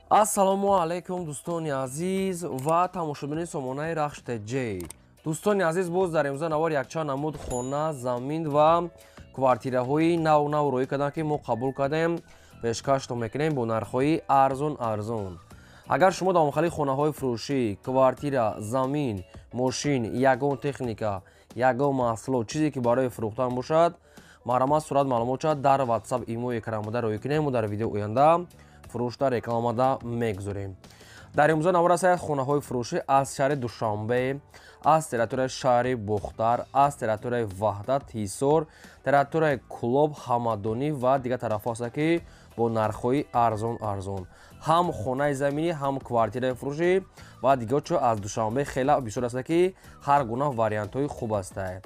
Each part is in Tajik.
Ассалому алайкум, дӯстони азиз ва тамошобинони сомонаи Рахш ТЖ. Дӯстони азиз, боз дар имрӯза навор якчанд намуд хона, замин ва квартираҳои нав нав роӣ кардам, ки мо қабул кардем, пешкаштон мекунем бо нархҳои арзон арзон. Агар шумо дар мухталиф хонаҳои фурӯшӣ, квартира, замин, мошин, ягон техника, ягон маҳсулот, чизе ки барои фурӯхтан бошад, марҳамат, сурат, маълумот шавад, дар WhatsApp, имо, экранбуда роӣ кунем. Мо дар видео оянда фурӯшда рекламада мегузорем. Дар имрӯза навор аст хонаҳои фурӯшӣ аз шаҳри Душанбе, аз территорияи шаҳри Бохтар, аз территорияи Ваҳдат, Ҳисор, территорияи Кӯлоб, Ҳамадонӣ ва дигар тарафҳо ҳастанд, ки бо нархҳои арзон арзон ҳам хонаи заминӣ, ҳам квартираи фурӯшӣ ва дигар чо аз Душанбе хеле бисёр ҳастанд, ки ҳар гуна вариантҳои хуб ҳастанд.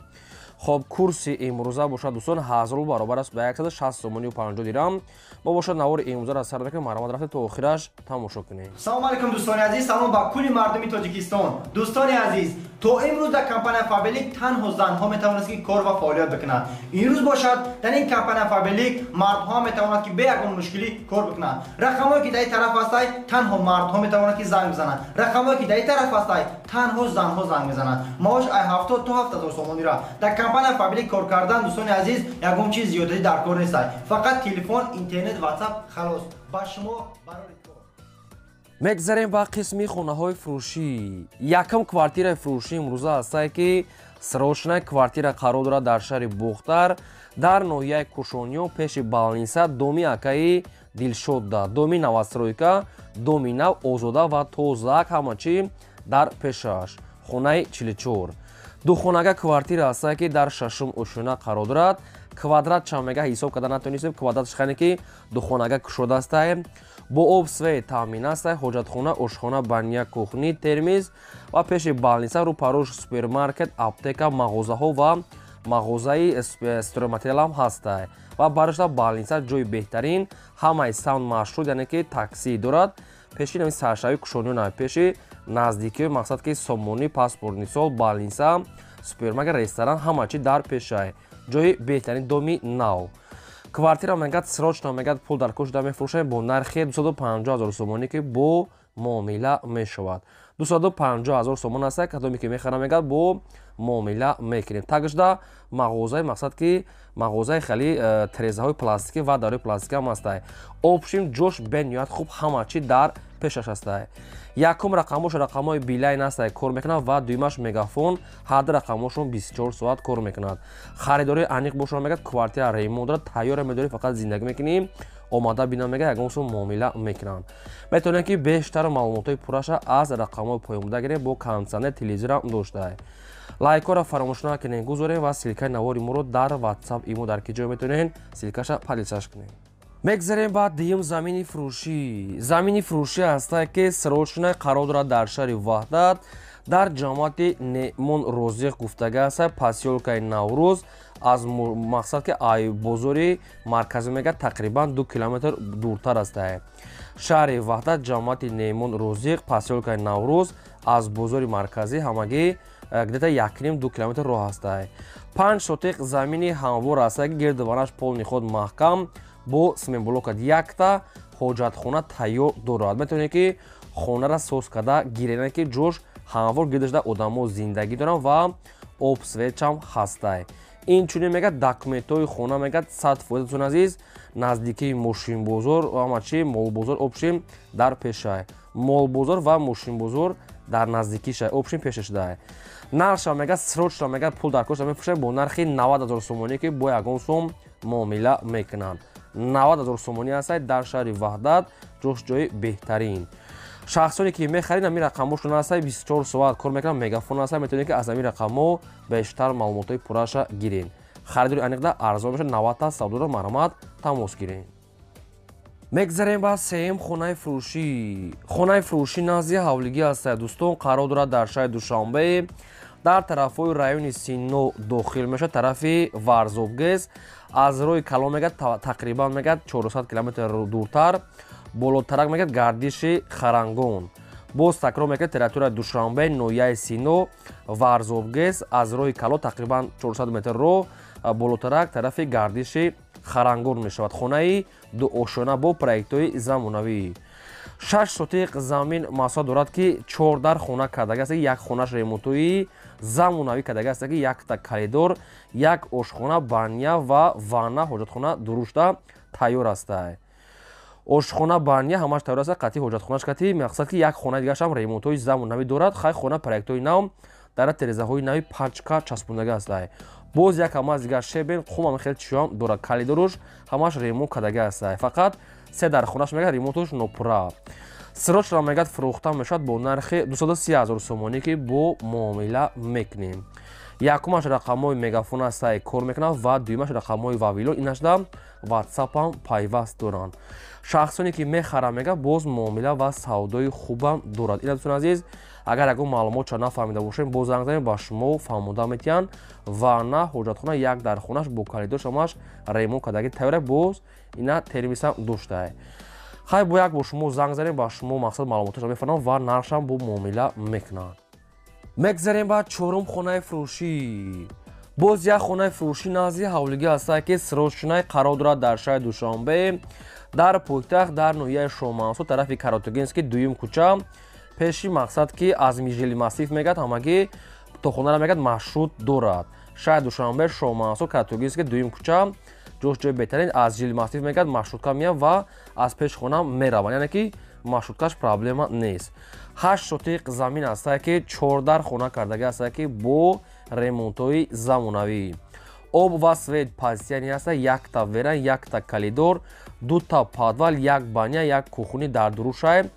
Хоб, курси имрӯза бошад, дӯстон, 1000 рубл баробар аст ба 160 сомонию 50 дирам. Мо бошад навори имрӯзаро сар мекунем, марҳамат, рафта то охираш тамошо кунем. Салому алайкум, дӯстони азиз, салом ба кулли мардуми Тоҷикистон. Дӯстони азиз, то имрӯз дар компания Фаберлик танҳо занҳо метавонанд, ки кор ва фаъолият бикунанд. Имрӯз бошад, дар ин компания Фаберлик мардҳо метавонанд, ки бе ягон мушкилӣ кор бикунанд. Рақамҳое, ки дар ин тараф ҳастай, танҳо мардҳо метавонанд, ки занг бизананд. Рақамҳое, ки дар ин тараф ҳастай, танҳо занҳо занг мезананд. Маош ай 70 то 7000 сомонира. Дар компания Фаберлик кор кардан, дӯстони азиз, ягон чиз зиёдатӣ дар кор нестай, фақат телефон, интернет, WhatsApp, халос. Ба шумо барори кор. Мегзарем ба қисми хонаҳои фурӯшӣ. Якум квартираи фурӯшӣ имрӯза ҳастае, ки срочная квартира қарор дорад дар шаҳри Бохтар, дар ноҳияи Кушониё, пеши больница, доми акаи Дилшодда, доми новостройка, доми нав, озода ва тозаак, ҳама чӣ дар пешаш, хонаи 44, духонага квартира ҳастае, ки дар шашум ошёна қарор дорад. Квадрат чанд мега, ҳисоб карда натонистем. Квадратш хане, ки духонага кушода астае, бо об, свет таъмин астае, ҳоҷатхона, ошхона, баня, кухни, термиз ва пеши больница, рӯпарӯш супермаркет, аптека, мағозаҳо ва мағозаи стройматериалам ҳастае ва барашта больница, ҷои беҳтарин, ҳамаи саунд маршрут, яъне ки таксӣ дорад. Пеши нами саршавии Кушониёна, пеши наздикиҳои, мақсад ки сомонӣ, паспортный стол, больница, супермаркет, ресторан, ҳама чи дар пешае, ҷои беҳтарин, доми нав. Квартира мегӯяд, срочно мегӯяд, пул дар кор шуда мефурӯшем бо нархи 250 ҳазор сомонӣ, ки бо муомила мешавад. 250 ҳазор сомон аста, кадоме ки мехарам, мегӯяд, бо муомила мекунем. Тагшда мағозаи, мақсад ки мағозаи хеле тирезаҳои пластикӣ ва дарои пластикӣ ҳам ҳастай. Общем, ҷош бениҳоят хуб, ҳама чи дар пешаш ҳастай. Якум рақамош рақамҳои Билайн ҳастай, кор мекунад, ва дуюмаш Мегафон, ҳарду рақамҳошон 24 соат кор мекунад. Харидории аниқ бошад, мегӯяд, квартира ремонт дорад, тайёра медорӣ, фақат зиндагӣ мекунӣ, омада бина, мега, ягон сум муомила мекунанд. Метавонед, ки бештар маълумотҳои пурраша аз рақамҳои поёнбуда гиред. Бо кондитсионер, телевизорам доштае. Лайкҳоро фаромӯш накунед, гузоред ва ссылкаи навори моро дар WhatsApp, имо, дар ки ҷой метавонед, ссылкаша поделиться кунед. Мегзарем ба дуюм замини фурӯшӣ. Замини фурӯшӣ ҳастае, ки срочно қарор дорад дар шаҳри Ваҳдат, дар ҷамоати Неъмон Розиқ гуфтага аста, посёлкаи Наврӯз, аз мақсад ки ай бозори марказӣ, мегӯяд, тақрибан 2 километр дуртар астае. Шаҳри Ваҳдат, ҷамоати Неъмон Розиқ, посёлкаи Наврӯз, аз бозори марказӣ ҳамагӣ где-то 1,5-2 километр роҳ ҳастае. 5 сотиқ замини ҳамвор ҳастае, ки гирду ванаш полный худ маҳкам бо цементблок, якта ҳоҷатхона тайёр дорад. Метавонед, ки хонара соз карда гирена, ки ҷош ҳамвор, гирдашда одамо зиндагӣ доранд ва об, светчам ҳастай. Инчунин, мегӯяд, документҳои хона, мегӯяд, 100%. Дӯстони азиз, наздикии мошинбозор, ҳама чи, молбозор, общем, дар пешай молбозор ва мошинбозор дар наздикиша, общем, пеша шудае. Нархша, мегӯяд, срочно, мегӯяд, пул дар кошта мефурӯшад бо нархи 90 ҳазор сомонӣ, ки бо ягон сум муомила мекунанд. 90 ҳазор сомонӣ ҳастай дар шаҳри Ваҳдат, ҷош ҷои беҳтарин. Шахсоне ки мехарид, ҳамин рақамҳошон ҳастай, 24 соат кор мекунанд, Мегафон ҳастай. Метавонед, ки аз ҳамин рақамҳо бештар маълумотҳои пурраша гиред. Харидори аниқда арзон мешавад, 90 савдоро, марҳамат, тамос гиред. Мегзарем ба сеюм хонаи фурӯшӣ. Хонаи фурӯшӣ назди ҳавлигӣ ҳастад, дӯстон, қарор дорад дар шаҳри Душанбе, дар тарафҳои райони Сино дохил мешавад, тарафи Варзобгез, аз роҳи калон, мегӯяд, тақрибан, мегӯяд, 400 километр дуртар, болотарак, мегӯяд, гардиши Харангон. Боз такрор мекунад: территорияи Душанбе, ноҳияи Сино, Варзобгез, аз роҳи калон тақрибан 400 метр роҳ болотарак, тарафи гардиши Харангон мешавад. Хонаи дуошёна бо проектҳои замонавӣ. 6 сотиқ замин масоҳат дорад, ки 4 дар хона кардага аст, як хонаш ремонтои замонавӣ кардага аст, ки якта коридор, як ошхона, баня ва ванна, ҳоҷатхона дурушта тайёр аст. Ошхона, баня ҳамаш тайёр аст, қатъи ҳоҷатхонаш қатъи. Мақсад ки як хонаи дигарашам ремонтҳои замонавӣ дорад. Хай, хона проектҳои нав, дара терезаҳои нави, пачка часпондага аст. Боз як ҳамаз дигар шебен хум ҳам хеле чиём дорад. Коридоруш ҳамаш ремонт кардага аст. Фақат се дар хонаш мегӯяд ремонтош нопурра. Срочно мегӯяд фурӯхта мешавад бо нархи 230 ҳазор сомонӣ, ки бо муомила мекунем. Якумаш рақамҳои Мегафон ҳастай, кор мекунад, ва дуюмаш рақамҳои Вавилон, инашда Ватсапам пайваст доранд. Шахсоне ки мехаранд, мега боз муомила ва савдои хубам дорад. Ина, дӯстони азиз, агар ягон маълумотча нафаҳмида бошем, боз занг занем, ба шумо фаҳмода метиҳанд. Ва на ҳоҷатхона як дар хонаш бо коридорш ҳамаш ремонт кардаги тайёра, боз ина термисам доштае. Хай, бо як бо шумо занг занем, ба шумо мақсад маълумоташро мефаҳмам ва нархшам бо муомила мекунанд. Мегзарем ба чорум хонаи фурӯшӣ. Боз як хонаи фурӯшӣ назди ҳавлигӣ ҳастае, ки срочный қарор дорад дар шаҳри Душанбе, дар пойтахт, дар ноҳияи Шоҳмансур, тарафи Каротугинский, дуюм кӯча, пеши мақсад ки аз жилмассив мегӯяд, ҳамагӣ то хонара мегӯяд маршрут дорад. Шаҳри Душанбе, Шоҳмансур, Каротугинский, дуюм кӯча, ҷош ҷои беҳтарин. Аз жилмассив мегӯяд маршрутка меяд ва аз пеши хона мераванд, яъне ки маршруткаш проблема нест. 8 сотиқ замин ҳастае, ки 4 дар хона кардагӣ ҳастае, ки бо ремонтҳои замонавӣ, об ва свет постоянный ҳаста, якта веранда, якта коридор, дута подвал, як баня, як кухни дар дурушай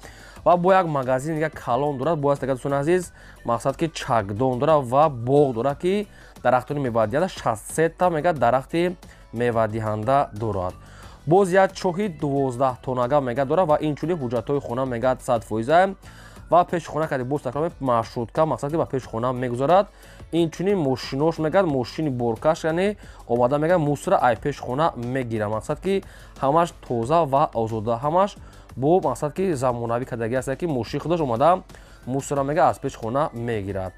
ва бо як магазин дига калон дорад. Бояд дага, дӯстони азиз, мақсад ки чакдон дорад ва боғ дорад, ки дарахтони мевадиҳанда 63-та мега дарахти мевадиҳанда дорад. Боз як чоҳи 12 тонага мега дорад ва инчунин ҳуҷҷатҳои хона мега 100%. Ва пеши хона кади боз такрор маршрутка мақсад ки ба пеши хона мегузарад. Инчунин мошинош мегӯяд мошини боркаш, яъне омада мегӯяд мусора ай пеши хона мегирад. Мақсад ки ҳамаш тоза ва озода, ҳамаш бо мақсад ки замонавӣ кардагӣ аст, ки мошини худаш омада мусора мега аз пеши хона мегирад.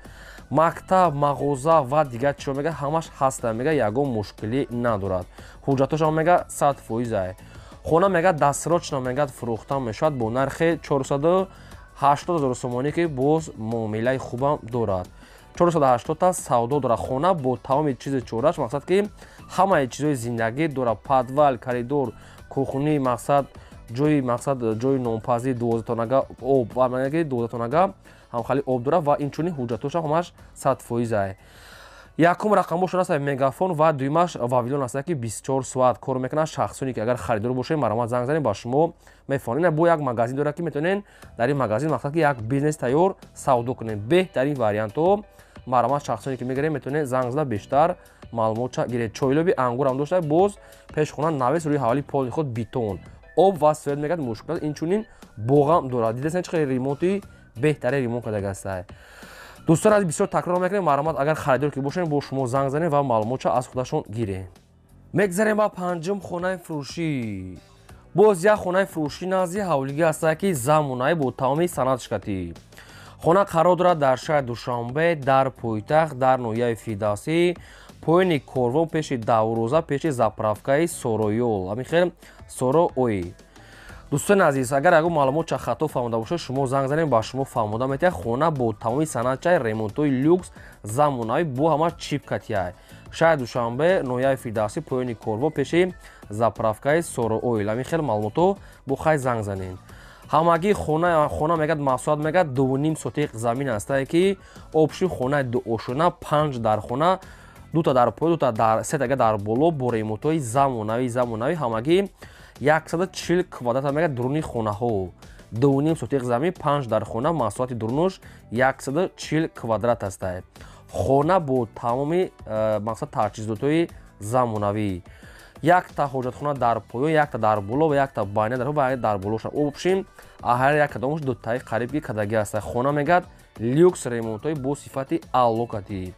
Мактаб, мағоза ва дигар чиро мега ҳамаш ҳаста, мега ягон мушкилӣ надорад. Ҳуҷҷатошам мега 100%. Хона мега дастрочно мега фурӯхта мешавад бо нархи 480 ҳазор сомонӣ, ки боз муомилаи хубам дорад. 480-та савдо дорад. Хона бо тамоми чизи чораш, мақсад ки ҳамаи чизҳои зиндагӣ дорад: подвал, коридор, кухни, мақсад ҷои, мақсад ҷои нонпазӣ, 12 тонага об ва ки 12 тонага ҳамхали об дорад ва инчунин ҳуҷҷатошам ҳамаш 100%. Якум рақамошон аст Мегафон ва дуюмаш Вавилон аст, ки 24 соат кор мекунад. Шахсоне ки агар харидор бошед, марҳамат, занг занед, ба шумо мефаҳмонед. Ина бо як магазин дорад, ки метавонед дар ин магазин мақсад ки як бизнес тайёр савдо кунед. Беҳтарин вариантҳо. Марҳамат, шахсоне ки мегиред, метавонед занг зада бештар маълумотча гиред. Чойлоби ангурам дошта, боз пеши хона навес, рӯи ҳавали полный худ бетон, об ва свет мегӯяд мушкил. Инчунин боғам дорад. Дидасен, чӣ хеле ремонти беҳтарин ремонт кардаги астае. Дӯстон аз бисёр такрор мекунем, марҳамат, агар харидор ки бошем, бо шумо занг занем ва маълумотча аз худашон гирем. Мегзарем ба панҷум хонаи фурӯшӣ. Боз як хонаи фурӯшӣ назди ҳавлигӣ ҳастае, ки замонавӣ бо тамоми санъатшкатӣ. Хона қарор дорад дар шаҳри Душанбе, дар пойтахт, дар ноҳияи Фирдавсӣ, поёни корвон, пеши Даврӯза, пеши заправкаи Сороёл, ҳамин хел Соро Ой. Дӯстони азиз, агар ягон маълумотча хато фаҳмода бошед, шумо занг занем, ба шумо фаҳмода метиҳад. Хона бо тамоми санъатчаи ремонтҳои люкс, замонавӣ, бо ҳама чипкатиай. Шаҳри Душанбе, ноҳияи Фирдавсӣ, поёни корвон, пеши заправкаи Соро Ойл, ҳамин хел маълумотҳо. Бо хай занг занед. Ҳамагӣ хона мегӯяд масоҳат мегӯяд 2,5 сотиқ замин ҳастае, ки общий хонаи дуошона, панҷ дар хона, дута дар поё, дута дар сетага дар боло, бо ремонтҳои замонавӣ. Ҳамагӣ 140 квадрат мегӯяд дуруни хонаҳо. 2,5 сотиқ замин, панҷ дар хона, масоҳати дурунуш 140 квадрат ҳастае. Хона бо тамоми мақсад таҷҳизотҳои замонавӣ, якта ҳоҷатхона дар поён, якта дар боло ва якта баня дар ва дар боло. Общим ҳар як кадомаш дутаи қариб ки кадаги аст. Хона мегӯяд люкс, ремонтҳои бо сифати аълокатӣ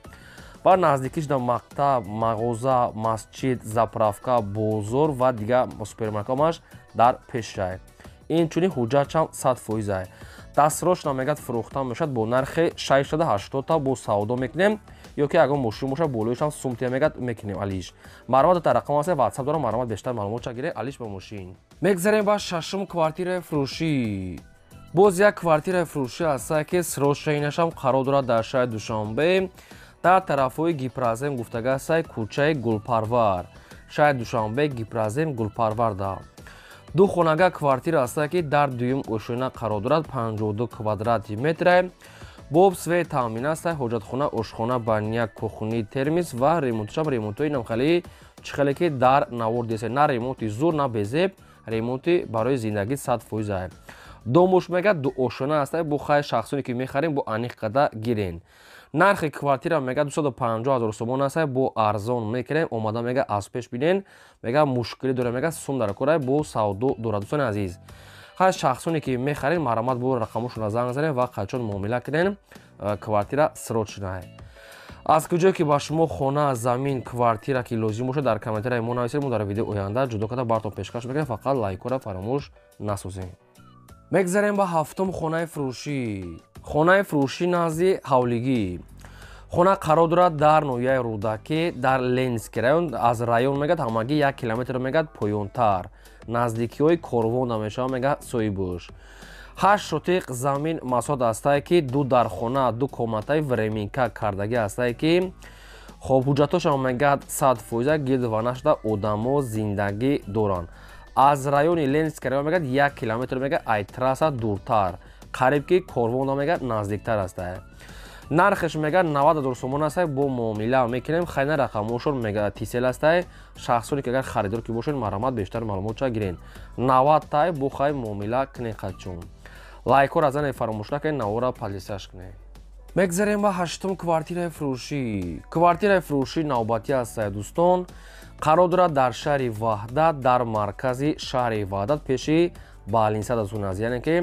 ва наздикиш дар мактаб, мағоза, масҷид, заправка, бозор ва дигар супермаркетҳоамаш дар пешай. Инчунин ҳуҷҷатшам 100%. Дастрочно мегӯяд фурӯхта мешавад бо нархи 680-та, бо савдо мекунем, ё ки ягон мошин бошад, болоишам сумтия мегӯяд мекунем алиш. Марҳамат, та рақам аст, Ватсап дорам, марҳамат, бештар маълумотча гиред. Алиш ба мошин. Мегзарем ба шашум квартираи фурӯшӣ. Боз як квартираи фурӯшӣ ҳастае, ки срочноинашам қарор дорад дар шаҳри Душанбе, дар тарафҳои Гипрозем гуфтага ҳастае, кӯчаи Гулпарвар, шаҳри Душанбе, Гипрозем, Гулпарварда. Ду хонага квартира ҳастае, ки дар дуюм ошёна қарор дорад, 52 квадрати метре, бо свет таъмин аст, ҳоҷатхона, ошхона, баня, кухни, термис ва ремонтшам ремонтҳои намхали чихеле ки дар навор десе, на ремонти зур, на безеб, ремонти барои зиндагӣ 100%. Домуш мегӯяд ду ошёна аст, бо хай шахсоне ки мехарем, бо аниқ када гирен. Нархи квартира мегӯяд 250 ҳазор сомон аст, бо арзон мекунем, омада мегӯяд аз пеш бинен, мегӯяд мушкилӣ дорем, мегӯяд сум дар кора, бо савдо дорад. Дӯстони азиз, хай шахсоне ки мехарем, марҳамат, бо рақамошонро занг занем ва қачон муомила кунем. Квартира срочная. Аз куҷое ки ба шумо хона, замин, квартира ки лозим бошад, дар комментарияи мо нависед, мо дар видео оянда ҷудо карда бартон пешкаш мекунем. Фақат лайкҳоро фаромӯш насозем. Мегзарем ба ҳафтум хонаи фурӯшӣ. Хонаи фурӯшӣ назди ҳавлигӣ. Хона қарор дорад дар ноҳияи Рӯдакӣ, дар Ленинский район. Аз район мегӯяд ҳамагӣ 1 километр мегӯяд поёнтар, наздикиҳои Корвон мешавад, мегӯяд соҳибуш. 8 сотиқ замин масоҳат ҳастае, ки ду дархона, ду комнатаи временка кардагӣ ҳастае, ки хоб ҳуҷҷатҳошам мегӯяд 100% гирд нашуда, одамо зиндагӣ доранд. Аз райони Ленинский район мегӯяд 1 километр мегӯяд ай трасса дуртар, қариб ки Корвонда мегӯяд наздиктар ҳастае. Нархеш мегӯяд 90 ҳазор сомон астае, бо муомила мекунем. Хайна рақамошон мегӯяд Тисел астае. Шахсоне ки агар харидор ки бошед, марҳамат, бештар маълумотча гирен. 90 тай, бо хай муомила кунен. Қачон лайкҳоро занед, фаромӯш накунед, навора подписаться кунед. Мегзарем ба ҳаштум квартираи фурӯшӣ. Квартираи фурӯшӣ навбатӣ ҳастае, дӯстон, қарор дорад дар шаҳри Ваҳдат, дар маркази шаҳри Ваҳдат, пеши больница дастун аст, яъне ки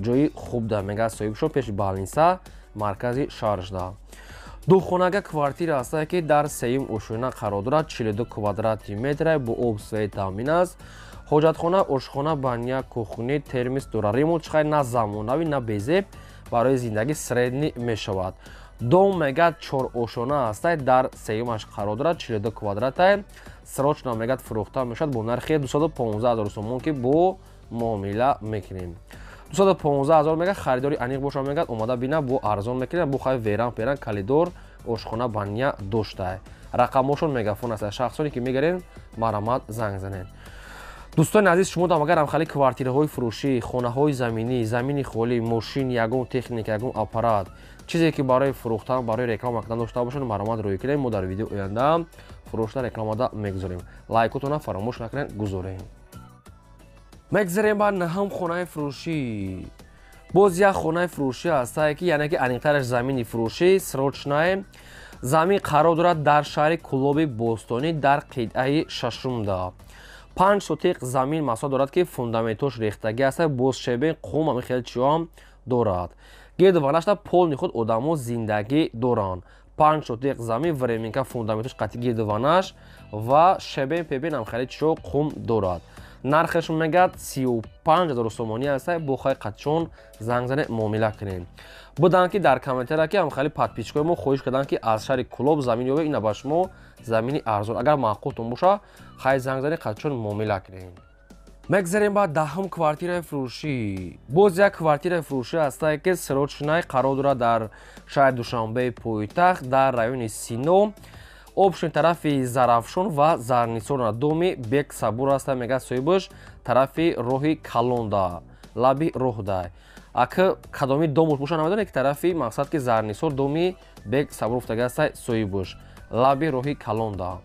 ҷои хуб да мегӯяд соҳибшо, пеши больница, маркази шаҳршда. Духонага квартира ҳастае, ки дар сеюм ошёна қарор дорад, 42 квадрати метре, бо об, свет таъмин аст, ҳоҷатхона, ошхона, баня, кухни, термис дорад. Ремонт чихай на замонавӣ, на безеб, барои зиндагӣ средний мешавад. Дом мегӯяд чор ошёна ҳастай, дар сеюмаш қарор дорад, 42 квадратай. Срочно мегӯяд фурӯхта мешавад бо нархи 215 ҳазор сомон, ки бо муомила мекунем. 215 ҳазор мегӯяд. Харидори аниқ боша, мегӯяд омада бина, бо арзон мекунем. Бо хай веран перан, коридор, ошхона, баня доштай. Рақамошон мегафон аст. Шахсоне ки мегарен, марҳамат, занг занед. Дӯстони азиз, шумо дам агар ҳамхали квартираҳои фурӯшӣ, хонаҳои заминӣ, замини холӣ, мошин, ягон техника, ягон аппарат, чизе ки барои фурӯхтан, барои реклама кардан дошта бошед, марҳамат, рӯй кунед, мо дар видео оянда фурӯшта, рекламада мегузорем. Лайкотона фаромӯш накунед, гузорем. Мегзарем ба наҳам хонаи фурӯшӣ. Боз як хонаи фурӯшӣ ҳастае, ки яъне ки аниқтараш замини фурӯшӣ, срочное. Замин қарор дорад дар шаҳри Кӯлоби бостонӣ, дар қитъаи шашумда. 5 сотиқ замин масоҳат дорад, ки фундаментош рехтагӣ аст, боз щебень, қум, ҳамин хеле чиҳоам дорад. Гирду ванашта полный худ одамо зиндагӣ доранд. 5 сотиқ замин, временка, фундаментош қатъи, гирду ванаш ва щебень, пебен, ҳам хеле чиҳо, қум дорад. Нархеш мегӯяд 35 ҳазор сомонӣ аст, бо хай қатчон занг занед, муомила кунед. Буданд ки дар комментария ки ҳамхали подписчикои мо хоҳиш карданд, ки аз шаҳри Кӯлоб замин ёбед. Ина ба шумо замини арзон, агар маъқултон боша, хай занг занед, қатчон муомила кунед. Мегзарем ба даҳум квартираи фурӯшӣ. Боз як квартираи фурӯшӣ ҳастае, ки срочный, қарор дорад дар шаҳри Душанбеи пойтахт, дар райони Сино, общий тарафи Зарафшон ва Зарнисорна, доми Бек Сабур аста, мегӯяд соҳибаш, тарафи роҳи Калонда, лаби роҳда. Ака кадоми домуш боша, намедонед, ки тарафи мақсад ки Зарнисор, доми Бек Сабур уфтага аста соҳибаш, лаби роҳи Калонда.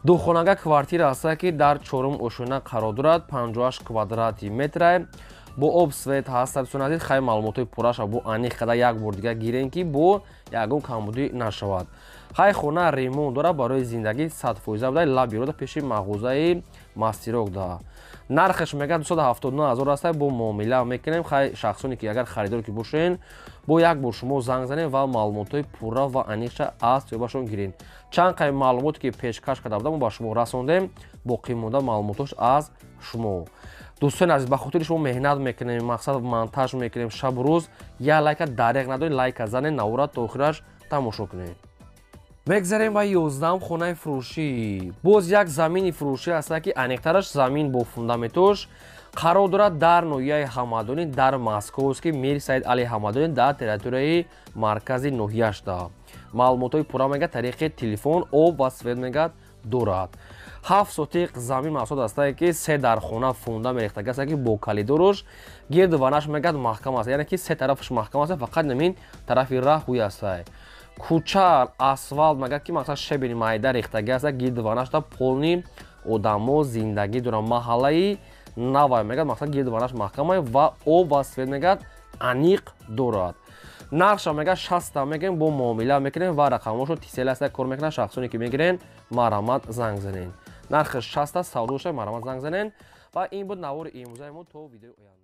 Духонага квартира аста, ки дар чорум ошёна қарор дорад, 58 квадрати метра, бо об, свет ҳаст. Дӯстони азиз, хай маълумотҳои пурраша бо аниқ када як бор дига гирем, ки бо ягон камбудӣ нашавад. Хай хона ремонт дорад, барои зиндагӣ 100% буда, лаби рода, пеши мағозаи Мастерок да. Нархеш мегӯяд 279 ҳазор аста, бо муомила мекунем. Хай шахсоне ки агар харидор ки бошен, бо як бор шумо занг занем ва маълумотҳои пурра ва аниқша аз соҳибашон гирем. Чанд қай маълумоте ки пешкаш карда будам, мо ба шумо расондем, боқӣ монда маълумотош аз шумо. Дӯстони азиз, ба хотири шумо меҳнат мекунем, мақсад монтаж мекунем шабу рӯз. Як лайка дареғ надоред, лайка занед, навора то охираш тамошо кунед. Мегзарем ба 11-ам хонаи фурӯшӣ. Боз як замини фурӯшӣ ҳаста, ки аниқтараш замин бо фундаментош Қарор дорад дар ноҳияи Ҳамадонӣ, дар Московский, Мир Саид Али Ҳамадонӣ, дар территорияи маркази ноҳияшда. Маълумотҳои пурра мегӯяд тариқи телефон, об ва свет мегӯяд дорад. 7 сотиқ замин мақсуд астае, ки се дар хона фунда мерехтага аст, ки бо калидоруш гирду ванаш мегӯяд маҳкам аст, яъне ки се тарафаш маҳкам аст, фақат намин тарафи раҳ ҳуй астае. Кӯча асфалт мегӯяд, ки мақсад щебень майда рехтага аст, гирду ванашда полный одамо зиндагӣ доранд. Маҳаллаи навай мегӯяд, мақсад гирду ванаш маҳкамай ва об ва свет мегӯяд аниқ дорад. Нархша мегӯяд 60 мегӯем, бо муомила мекунем ва рақамҳошо Тисел аста кор мекунад. Шахсоне ки мегирен, марҳамат, занг занен. Нархи 60 савдоша, марҳамат, занг занен. Ва ин буд навори имрӯзаи мо. То видеои оянда.